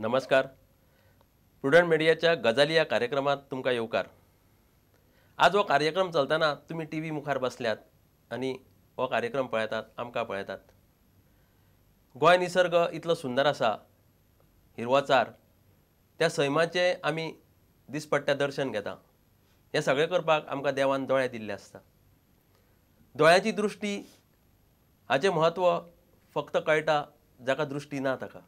नमस्कार, प्रुडंट मिडियाच्या गजाली ह्या कार्यक्रमात तुमकां येवकार. आज हो कार्यक्रम चलतना तुमी टी व्ही मुखार बसल्यात आनी हो कार्यक्रम पळयतात, आमकां पळयतात. गोंय निसर्ग इतलो सुंदर आसा, हिरवोचार, त्या सैमाचें आमी दिसपट्ट्या दर्शन घेता. हें सगळें करपाक आमकां देवान दोळे दिल्ले आसता. दोळ्याची दृश्टी हाचें म्हत्व फक्त कळटा जाका दृश्टी ना ताका.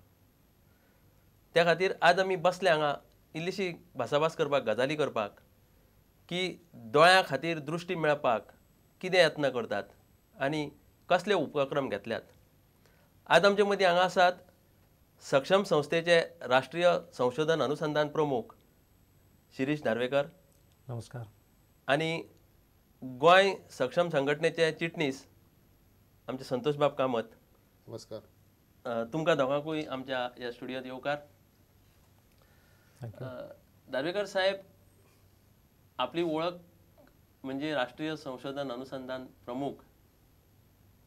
त्या खातीर आज आमी बसले हांगा इल्लीशी भासाभास करपाक, गजाली करपाक की दोळ्यां खातीर दृश्टी मेळपाक कितें यत्न करतात आनी कसले उपक्रम घेतल्यात. आज आमचे मदीं हांगा आसात सक्षम संस्थेचे राष्ट्रीय संशोधन अनुसंधान प्रमुख शिरीष नार्वेकर. नमस्कार. आनी गोंय सक्षम संघटनेचे चिटणीस आमचे संतोषबाब कामत. नमस्कार. तुमकां दोगांकूय आमच्या ह्या स्टुडियोत येवकार. नार्वेकर साहेब, आपली वळख म्हणजे राष्ट्रीय संशोधन अनुसंधान प्रमुख,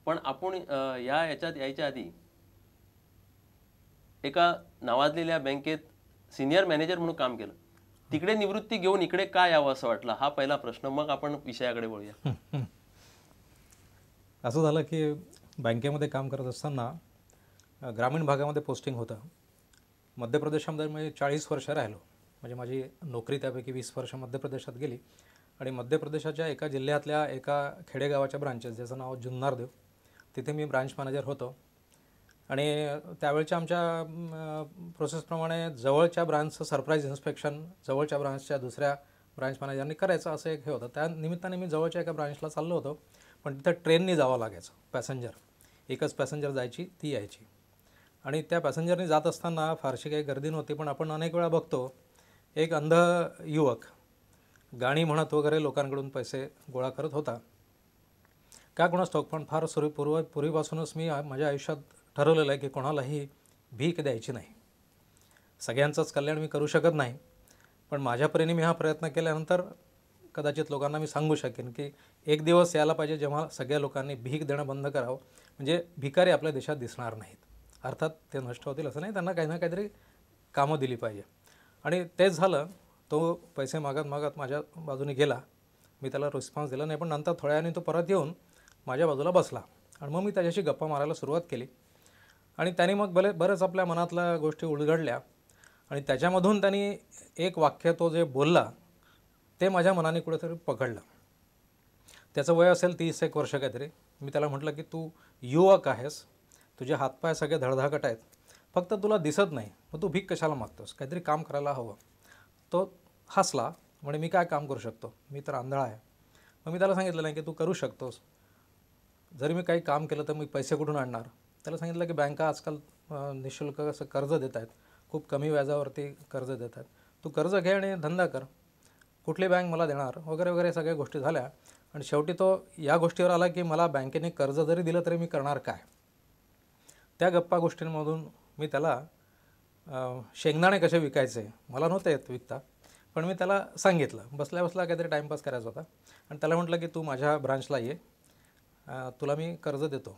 पण आपूण ह्या ह्याच्यात यायच्या आधी एका नावाजलेल्या बँकेत सिनियर मॅनेजर म्हणून काम केलं. तिकडे निवृत्ती घेऊन इकडे काय यावं असं वाटलं, हा पहिला प्रश्न. मग आपण विषयाकडे वळूया. असं झालं की बँकेमध्ये काम करत असताना ग्रामीण भागामध्ये पोस्टिंग होतं. मध्य प्रदेशामध्ये मी 40 वर्ष राहिलो. म्हणजे माझी नोकरी त्यापैकी 20 वर्ष मध्य प्रदेशात गेली. आणि मध्य प्रदेशाच्या एका जिल्ह्यातल्या एका खेडेगावाच्या ब्रांचेस, ज्याचं नाव जुन्नारदेव, तिथे मी ब्रांच मॅनेजर होतो. आणि त्यावेळच्या आमच्या प्रोसेसप्रमाणे जवळच्या ब्रांचचं सरप्राईज इन्स्पेक्शन जवळच्या ब्रांचच्या दुसऱ्या ब्रांच मॅनेजरनी करायचं असं एक हे होतं. त्या निमित्ताने मी जवळच्या एका ब्रांचला चाललो होतो, पण तिथं ट्रेननी जावं लागायचं. पॅसेंजर, एकच पॅसेंजर जायची, ती यायची. आणि त्या पॅसेंजरनी जात असताना फारशी काही गर्दी नव्हती, पण आपण अनेक वेळा बघतो एक अंध युवक गाणी म्हणत वगैरे लोकांकडून पैसे गोळा करत होता. का कोणास ठाऊक, पण फार पूर्वीपासूनच मी माझ्या आयुष्यात ठरवलेलं आहे की कोणालाही भीक द्यायची नाही. सगळ्यांचंच कल्याण मी करू शकत नाही, पण माझ्या परीने मी हा प्रयत्न केल्यानंतर कदाचित लोकांना मी सांगू शकेन की एक दिवस यायला पाहिजे जेव्हा सगळ्या लोकांनी भीक देणं बंद करावं. म्हणजे भिकारी आपल्या देशात दिसणार नाहीत. अर्थात ते नष्ट होतील असं नाही, त्यांना काही ना काहीतरी कामं दिली पाहिजे. आणि तेच झालं. तो पैसे मागत मागत माझ्या बाजूने गेला. मी त्याला रिस्पॉन्स दिला नाही, पण नंतर थोड्या वेळाने तो परत येऊन माझ्या बाजूला बसला आणि मग मी त्याच्याशी गप्पा मारायला सुरुवात केली. आणि त्याने मग बरेच आपल्या मनातल्या गोष्टी उलगडल्या. आणि त्याच्यामधून त्यांनी एक वाक्य तो जे बोलला ते माझ्या मनाने कुठेतरी पकडलं. त्याचं वय असेल 30-1 वर्ष काहीतरी. मी त्याला म्हटलं की तू युवक आहेस, तुझे हातपाय सगळे धडधाकट आहेत, फक्त तुला दिसत नाही, मग तू भीक कशाला मागतोस, काहीतरी काम करायला हवं. तो हसला, म्हणे मी काय काम करू शकतो, मी तर आंधळा आहे. मग मी त्याला सांगितलं नाही की तू करू शकतोस, जरी मी काही काम केलं तर मी पैसे कुठून आणणार. त्याला सांगितलं की बँका आजकाल निःशुल्क असं कर्ज देत आहेत, खूप कमी व्याजावरती कर्ज देत आहेत, तू कर्ज घे आणि धंदा कर, कुठली बँक मला देणार वगैरे वगैरे सगळ्या गोष्टी झाल्या. आणि शेवटी तो या गोष्टीवर आला की मला बँकेने कर्ज जरी दिलं तरी मी करणार काय. त्या गप्पा गोष्टींमधून मी त्याला शेंगदाणे कसे विकायचे, मला नव्हते येत विकता, पण मी त्याला सांगितलं. बसल्या बसला काहीतरी टाईमपास करायचा होता. आणि त्याला म्हटलं की तू माझ्या ब्रांचला ये, तुला मी कर्ज देतो.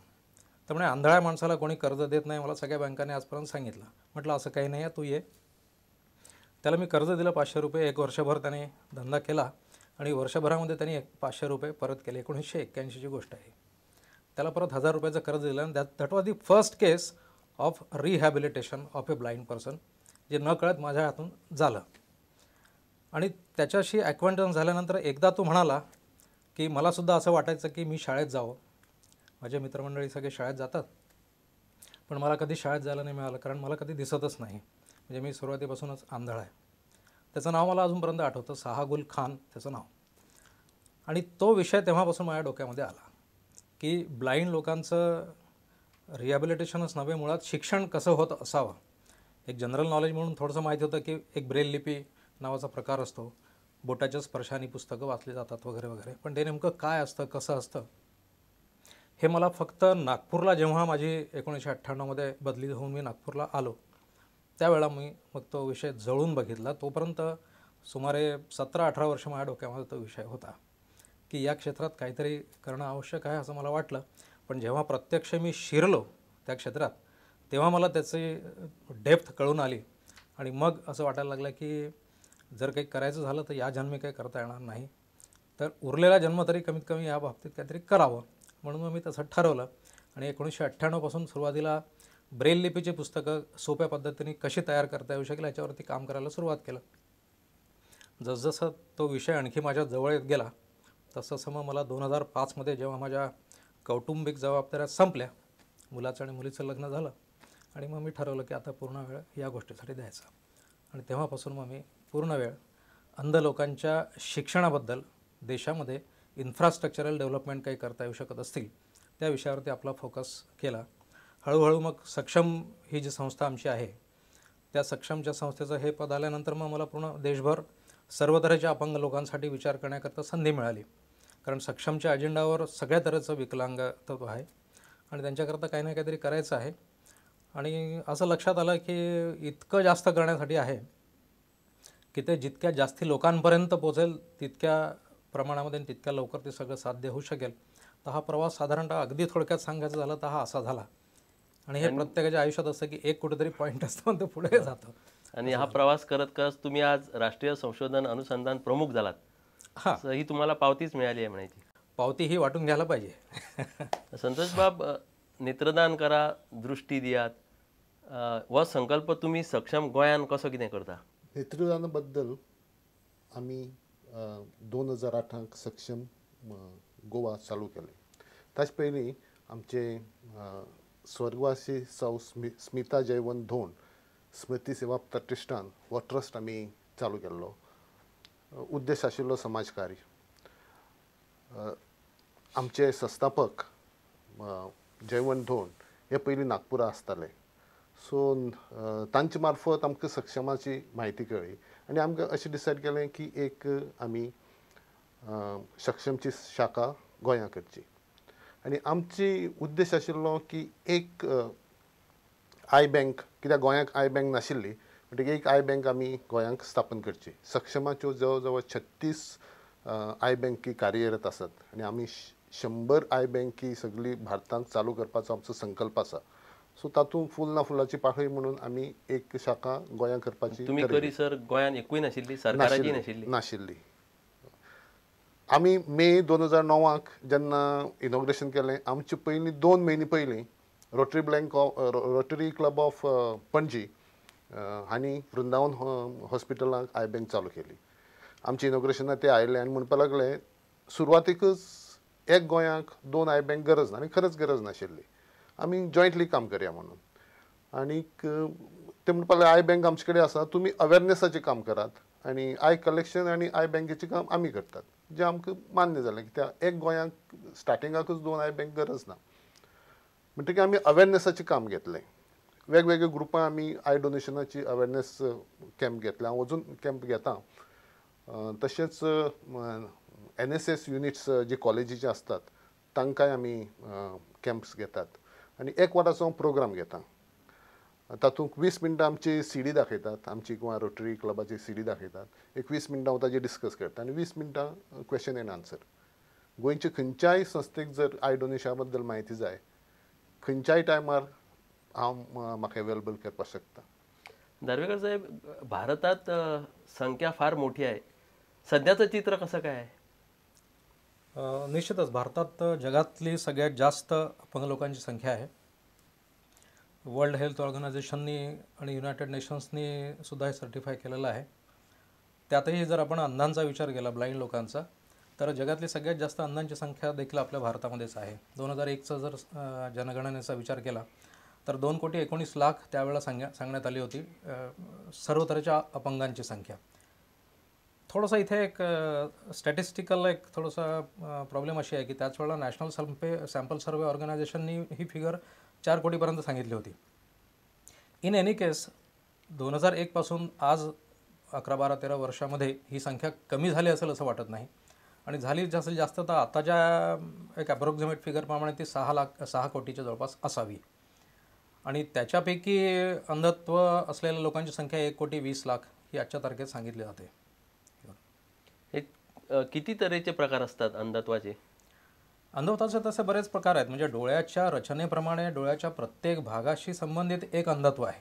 तर म्हणे आंधळ्या माणसाला कोणी कर्ज देत नाही, मला सगळ्या बँकांनी आजपर्यंत सांगितलं. म्हटलं असं काही नाही आहे, तू ये. त्याला मी कर्ज दिलं 500 रुपये. एक वर्षभर त्याने धंदा केला आणि वर्षभरामध्ये त्याने 500 रुपये परत केले. 1981ची गोष्ट आहे. त्याला परत 1000 रुपयाचं कर्ज दिलं. आणि that was the first case of rehabilitation of a blind person, जे न कळत माझ्या हातून झालं. आणि त्याच्याशी ॲक्वेंटन्स झाल्यानंतर एकदा तो म्हणाला की मलासुद्धा असं वाटायचं की मी शाळेत जावं, माझे मित्रमंडळी सगळे शाळेत जातात, पण मला कधी शाळेत जायला नाही मिळालं, कारण मला कधी दिसतच नाही, म्हणजे मी सुरुवातीपासूनच आंधळा आहे. त्याचं नाव मला अजूनपर्यंत आठवतं, साहागुल खान त्याचं नाव. आणि तो विषय तेव्हापासून माझ्या डोक्यामध्ये आला की ब्लाइंड लोकांचं रिहॅबिलिटेशनच नव्हे, मुळात शिक्षण कसं होत असावं. एक जनरल नॉलेज म्हणून थोडंसं माहिती होतं की एक ब्रेल लिपी नावाचा प्रकार असतो, बोटाच्या स्पर्शाने पुस्तकं वाचली जातात वगैरे वगैरे, पण ते नेमकं काय असतं, कसं असतं, हे मला फक्त नागपूरला जेव्हा माझी 1998मध्ये बदली होऊन मी नागपूरला आलो त्यावेळा मी मग तो विषय जळून बघितला. तोपर्यंत सुमारे 17-18 वर्ष माझ्या डोक्यामध्ये तो विषय होता की या क्षेत्रात काहीतरी करणं आवश्यक आहे असं मला वाटलं. पण जेव्हा प्रत्यक्ष मी शिरलो त्या क्षेत्रात तेव्हा मला त्याची डेप्थ कळून आली आणि मग असं वाटायला लागलं की जर काही करायचं झालं तर या जन्मी काही करता येणार नाही, तर उरलेला जन्म तरी कमीत कमी या बाबतीत काहीतरी करावं, म्हणून मग मी तसं ठरवलं. आणि 1998पासून सुरुवातीला ब्रेल लिपीची पुस्तकं सोप्या पद्धतीने कशी तयार करता येऊ शकेल याच्यावरती काम करायला सुरुवात केलं. जसजसं तो विषय आणखी माझ्या जवळ येत गेला तसं मग मला 2005मध्ये जेव्हा माझ्या कौटुंबिक जबाबदाऱ्या संपल्या, मुलाचं आणि मुलीचं लग्न झालं, आणि मग मी ठरवलं की आता पूर्ण वेळ या गोष्टीसाठी द्यायचा. आणि तेव्हापासून मग मी पूर्ण वेळ अंध लोकांच्या शिक्षणाबद्दल देशामध्ये इन्फ्रास्ट्रक्चरल डेव्हलपमेंट काही करता येऊ शकत असतील त्या विषयावरती आपला फोकस केला. हळूहळू मग सक्षम ही जी संस्था आमची आहे त्या सक्षमच्या संस्थेचं हे पद आल्यानंतर मग मला पूर्ण देशभर सर्व तऱ्हेच्या अपंग लोकांसाठी विचार करण्याकरता संधी मिळाली, कारण सक्षमच्या अजेंडावर सगळ्या तऱ्हेचं विकलांगत्व आहे आणि त्यांच्याकरता काही ना काहीतरी करायचं आहे. आणि असं लक्षात आलं की इतकं जास्त करण्यासाठी आहे की ते जितक्या जास्ती लोकांपर्यंत पोचेल तितक्या प्रमाणामध्ये आणि तितक्या लवकर ते सगळं साध्य होऊ शकेल. तर हा प्रवास साधारणतः अगदी थोडक्यात सांगायचं झालं तर हा असा झाला. आणि हे प्रत्येकाच्या आयुष्यात असतं की एक कुठेतरी पॉईंट असतो आणि तो पुढे जातो. आणि हा प्रवास करत करत तुम्ही आज राष्ट्रीय संशोधन अनुसंधान प्रमुख झालात. हां, ही तुम्हाला पावतीच मिळाली आहे म्हणायची. पावती ही वाटून घ्यायला पाहिजे. संतोष बाब, नेत्रदान करा दृष्टी दियात हो संकल्प तुम्ही सक्षम गोंयान कसो कितें करता? नेत्रदाना बद्दल आमी 2008 सक्षम गोवा चालू केलें. ताचे पयलीं आमचे स्वर्गवासी सौ स्मिता जयवंत धोंड स्मृती सेवा प्रतिष्ठान हो ट्रस्ट आमी चालू केल्लो. उद्देश आशिल्लो समाजकार्य. आमचे संस्थापक जयवंत धोंड हे पयलीं नागपुरा आसताले, सो तांचे मार्फत आमकां सक्षमाची म्हायती कळ्ळी आनी आमकां अशें डिसायड केलें की एक आमी सक्षमची शाखा गोंयां करची. आनी आमची उद्देश आशिल्लो की एक I bank, कित्याक गोंयांक I bank नाशिल्ली म्हणटकीर एक I bank आमी गोंयांक स्थापन करची. सक्षमाच्यो जवळ जवळ 36 I बँकी कार्यरत आसात आनी आमी 100 I बँकी सगळी भारतांत चालू करपाचो आमचो संकल्प आसा. सो तातूंत फूल ना फुलाची पाकळी म्हणून आमी एक शाखा गोंयांत करपाची. तुमी करी सर गोंयांत एकूय नाशिल्ली, सरकाराची नाशिल्ली? नाशिल्ली. आमी मे 2009 जेन्ना इनॉग्रेशन केलें, आमचे पयलीं 2 म्हयने पयलीं रोटरी क्लब ऑफ पणजी हांणी वृंदावन हॉस्पिटलाक I bank चालू केली. आमचे इनॉग्रेशनाक ते आयले आनी म्हणपाक लागले सुरवातीकच एक गोंयांक 2 I bank गरज ना, आनी खरंच गरज नाशिल्ली, आमी जॉयंटली काम करया म्हणून. आनीक ते म्हणपाक लागले I bank आमचे कडेन आसा, तुमी अवेरनेसाचें काम करात आनी I collection आनी I बँकेचें काम आमी करतात, जें आमकां मान्य जालें कित्याक एक गोंयांक स्टार्टिंगाकूच 2 I bank गरज ना. म्हणटकीर आमी अवेरनेसाचें काम घेतलें. वेगवेगळे ग्रुपां आमी I डोनेशनाची अवेरनेस कॅम्प घेतले, हांव अजून कॅम्प घेता. तशेंच NSS units जे कॉलेजीचे आसतात तांकांय आमी कॅम्प्स घेतात आनी एक वराचो हांव प्रोग्राम घेता. तातूंत 20 मिनटां आमची CD दाखयतात, आमची गोवा रोटरी क्लबाची CD दाखयतात. एक 20 मिनटां हांव ताजेर डिस्कस करता आनी 20 मिनटां क्वेश्चन एंड आन्सर. गोंयचे खंयच्याय संस्थेक जर I डोनेशना बद्दल म्हायती जाय खंयच्याय टायमार हांव म्हाका अवेलेबल करपाक शकता. दारवेकर साहेब, भारतात संख्या फार मोठी आहे, सध्याचं चित्र कसं काय आहे? निश्चितच भारतात जगातली सगळ्यात जास्त अपंग लोकांची संख्या आहे. वर्ल्ड हेल्थ ऑर्गनायझेशननी आणि युनायटेड नेशन्सनी सुद्धा हे सर्टिफाय केलेलं आहे. त्यातही जर आपण अंधांचा विचार केला, ब्लाइंड लोकांचा, तर जगातली सगळ्यात जास्त अंधांची संख्या देखील आपल्या भारतामध्येच आहे. 2001चा जर जनगणनेचा विचार केला तर 2,19,00,000 त्यावेळेला सांगण्यात आली होती सर्व तऱ्हेच्या अपंगांची संख्या. थोडंसं इथे एक स्टॅटिस्टिकल एक थोडंसं प्रॉब्लेम अशी आहे की त्याच वेळेला नॅशनल सॅम्पल सर्वे ऑर्गनायझेशननी ही फिगर 4 कोटीपर्यंत सांगितली होती. इन एनी केस 2001पासून आज 11, 12, 13 वर्षामध्ये ही संख्या कमी झाली असेल असं वाटत नाही, आणि झाली जास्तीत जास्त तर आताच्या एक अप्रॉक्सिमेट फिगरप्रमाणे ती 6 कोटीच्या जवळपास असावी. आणि त्याच्यापैकी अंधत्व असलेल्या लोकांची संख्या 1,20,00,000 ही आजच्या तारखेत सांगितली जाते. हे किती तऱ्हेचे प्रकार असतात अंधत्वाचे? अंधत्वाचे तसे बरेच प्रकार आहेत. म्हणजे डोळ्याच्या रचनेप्रमाणे डोळ्याच्या प्रत्येक भागाशी संबंधित एक अंधत्व आहे.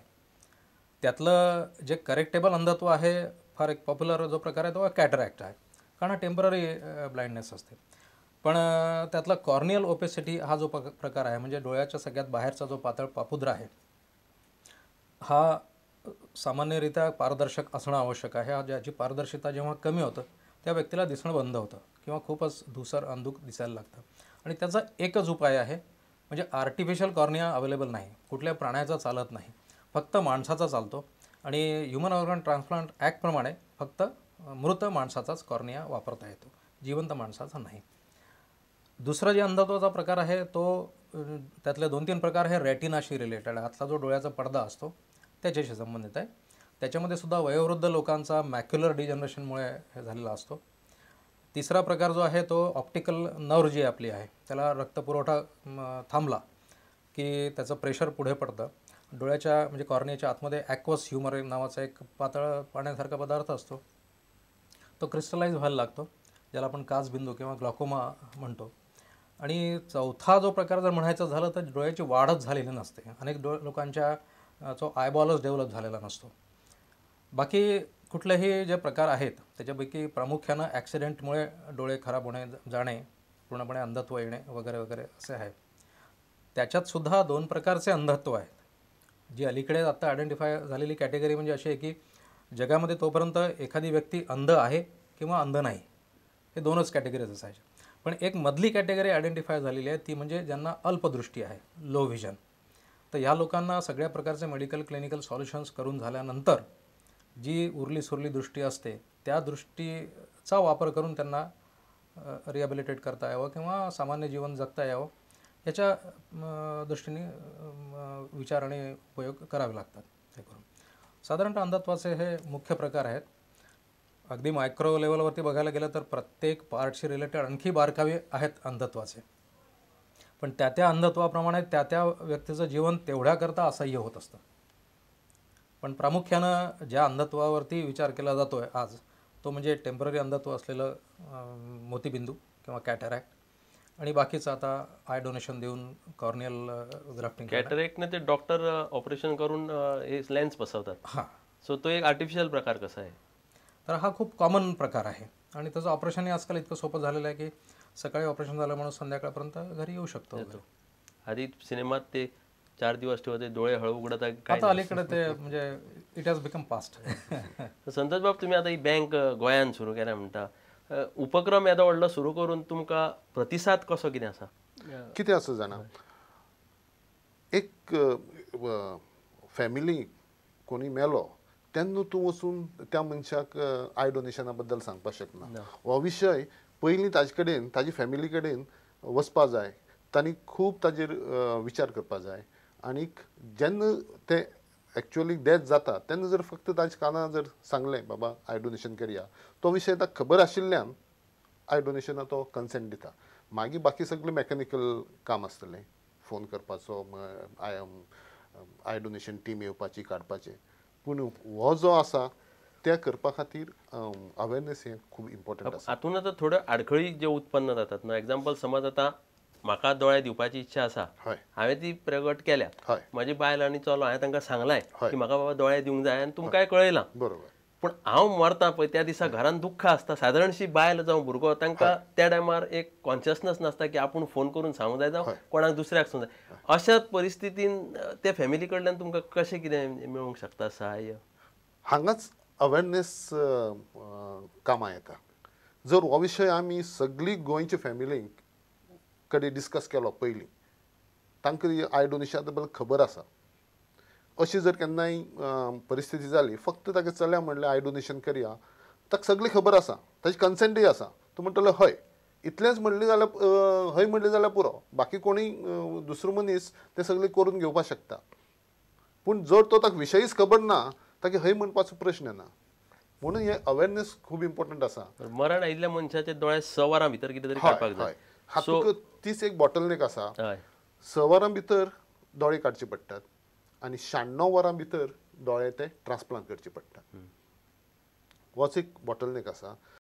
त्यातलं जे करेक्टेबल अंधत्व आहे, फार एक पॉप्युलर जो प्रकार आहे तो कॅटरॅक्ट आहे, कारण हा टेम्पररी ब्लाइंडनेस असते. पण त्यातला कॉर्नियल ओपेसिटी हा जो प्रकार आहे, म्हणजे डोळ्याच्या सगळ्यात बाहेरचा जो पातळ पापुद्रा आहे हा सामान्यरित्या पारदर्शक असणं आवश्यक आहे. हा ज्याची पारदर्शिता जेव्हा कमी होतं त्या व्यक्तीला दिसणं बंद होतं किंवा खूपच धुसर अंधुक दिसायला लागतं. आणि त्याचा एकच उपाय आहे, म्हणजे आर्टिफिशियल कॉर्निया अवेलेबल नाही, कुठल्या प्राण्याचा चालत नाही, फक्त माणसाचा चालतो. आणि ह्युमन ऑर्गन ट्रान्सप्लांट ॲक्टप्रमाणे फक्त मृत माणसाचाच कॉर्निया वापरता येतो, जिवंत माणसाचा नाही. दुसरा जे अंधत्वाचा प्रकार आहे तो त्यातले 2-3 प्रकार हे रेटिनाशी रिलेटेड आहे, आतला जो डोळ्याचा पडदा असतो त्याच्याशी संबंधित आहे. त्याच्यामध्ये सुद्धा वयोवृद्ध लोकांचा मॅक्युलर डिजनरेशनमुळे हे झालेला असतो. तिसरा प्रकार जो आहे तो ऑप्टिकल नर्व जी आपली आहे त्याला रक्तपुरवठा थांबला की त्याचं प्रेशर पुढे पडतं. डोळ्याच्या म्हणजे कॉर्नियाच्या आतमध्ये ॲक्वस ह्युमर नावाचा एक पातळ पाण्यासारखा पदार्थ असतो, तो क्रिस्टलाइज व्हायला लागतो, ज्याला आपण काचबिंदू किंवा ग्लॉकोमा म्हणतो. आणि चौथा जो प्रकार जर म्हणायचं झालं तर डोळ्याची वाढच झालेली नसते, अनेक लोकांच्या जो आयबॉलच डेव्हलप झालेला नसतो. बाकी कुठलेही जे प्रकार आहेत त्याच्यापैकी प्रामुख्यानं ॲक्सिडेंटमुळे डोळे खराब होणे, जाणे, पूर्णपणे अंधत्व येणे वगैरे वगैरे असे आहे. त्याच्यातसुद्धा 2 प्रकारचे अंधत्व आहेत, जी अलीकडे आत्ता आयडेंटिफाय झालेली कॅटेगरी म्हणजे अशी आहे की जगामध्ये तोपर्यंत एखादी व्यक्ती अंध आहे किंवा अंध नाही हे 2च कॅटेगरीज असायच्या. पण एक मधली कॅटेगरी आयडेंटिफाय झालेली आहे ती म्हणजे ज्यांना अल्पदृष्टी आहे, लो व्हिजन. तर ह्या लोकांना सगळ्या प्रकारचे मेडिकल क्लिनिकल सॉल्युशन्स करून झाल्यानंतर जी उरली सुरली दृष्टी असते त्या दृष्टीचा वापर करून त्यांना रिहॅबिलिटेट करता यावं किंवा सामान्य जीवन जगता यावं याच्या दृष्टीने विचार आणि उपयोग करावे लागतात. हे करून साधारणतः अंधत्वाचे हे मुख्य प्रकार आहेत. अगदी मायक्रो लेवलवरती बघायला गेलं तर प्रत्येक पार्टशी रिलेटेड आणखी बारकावे आहेत अंधत्वाचे, पण त्या त्या अंधत्वाप्रमाणे त्या त्या व्यक्तीचं जीवन तेवढ्याकरता असह्य होत असतं. पण प्रामुख्यानं ज्या अंधत्वावरती विचार केला जातो आहे आज तो म्हणजे टेम्पररी अंधत्व असलेलं मोतीबिंदू किंवा कॅटरॅक्ट, आणि बाकीचं आता आय डोनेशन देऊन कॉर्नियल ग्राफ्टिंग. कॅटरॅक्टने ते डॉक्टर ऑपरेशन करून हे लेन्स बसवतात. हां, सो तो एक आर्टिफिशियल प्रकार कसा आहे? तर हा खूप कॉमन प्रकार आहे आणि त्याचं ऑपरेशनही आजकाल इतकं सोपं झालेलं आहे की सकाळी ऑपरेशन झालं म्हणून संध्याकाळपर्यंत घरी येऊ शकतो. आधी सिनेमात ते 4 दिवस ठेवते, डोळे हळू उघडत, आता अलीकडे ते म्हणजे it has become past. Santosh बाब, तुम्ही आता ही बँक गोंयांत सुरू केल्या म्हणटा, उपक्रम येदो व्हडलो सुरू करून तुमकां प्रतिसाद कसो कितें आसा? कितें आसा जाणा, एक फॅमिली कोणी मेलो तेन्ना तूं वचून त्या मनशाक I डोनेशना बद्दल सांगपाक शकना. हो विशय पयलीं ताजे कडेन ताजे फॅमिली कडेन वचपा जाय, तांणी खूब ताजेर विचार करपा जाय. आनीक जेन्ना ते एक्चुअली डेथ जाता तेन्ना जर फक्त ताजे कानार जर सांगलें बाबा I donation करया, तो विशय ताका खबर आशिल्ल्यान I डोनेशना तो कन्सेंट दिता. मागीर बाकी सगळें मॅकॅनिकल काम आसतलें, फोन करपाचो, I donation team येवपाची काडपाचें. पूण हो जो आसा त्या करपा खातीर अवेरनेस हें खूब इम्पॉर्टंट आसा. हातून आतां थोड्यो आडखळी ज्यो उत्पन्न जातात न्हू, एग्जाम्पल समज आतां म्हाका दोळे दिवपाची इच्छा आसा, हांवें ती प्रगट केल्या, म्हजी बायल आनी चलो हांवें तांकां सांगलाय की म्हाका बाबा दोळे दिवंक जाय आनी तुमकांय कळयलां, बरोबर. पूण हांव मरता पळय त्या दिसा घरान दुख्ख आसता, सादारणशी बायल जावं भुरगो तांकां त्या टायमार एक कॉन्शियसनस नासता की आपूण फोन करून सांगूंक जाय जावं कोणाक दुसऱ्याक सांगूंक जाय. अशा परिस्थितीन त्या फॅमिली कडल्यान तुमकां कशें कितें मेळूंक शकता सहाय्य? हांगाच अवेरनेस कामां येता. जर हो विशय आमी सगळी गोंयची फॅमिली कडेन डिस्कस केलो पयलीं, तांकां I डोनेशना बद्दल खबर आसा, अशी जर केन्नाय परिस्थिती जाली फक्त ताका चल्या म्हणलें I donation करया, ताका सगळी खबर आसा, ताजी कन्सेंटूय आसा, तो म्हणटलो हय, इतलेंच म्हणलें जाल्यार हय म्हणलें जाल्यार पुरो, बाकी कोणूय दुसरो मनीस तें सगळें करून घेवपाक शकता. पूण जर तो ताका विशयीच खबर ना ताका हय म्हणपाचो प्रश्न ना. म्हणून हे अवेरनेस खूब इम्पॉर्टंट आसा. मरण आयिल्ल्या मनशाचे दोळे 6 वरां भितर कितें तरी काडपाक जाय. हातूंत तीच एक बॉटलनेक आसा, 6 वरां भितर दोळे काडचे पडटात आनी 96 वरां भितर दोळे ते ट्रान्सप्लांट करचे पडटात. होच एक बॉटलनेक आसा.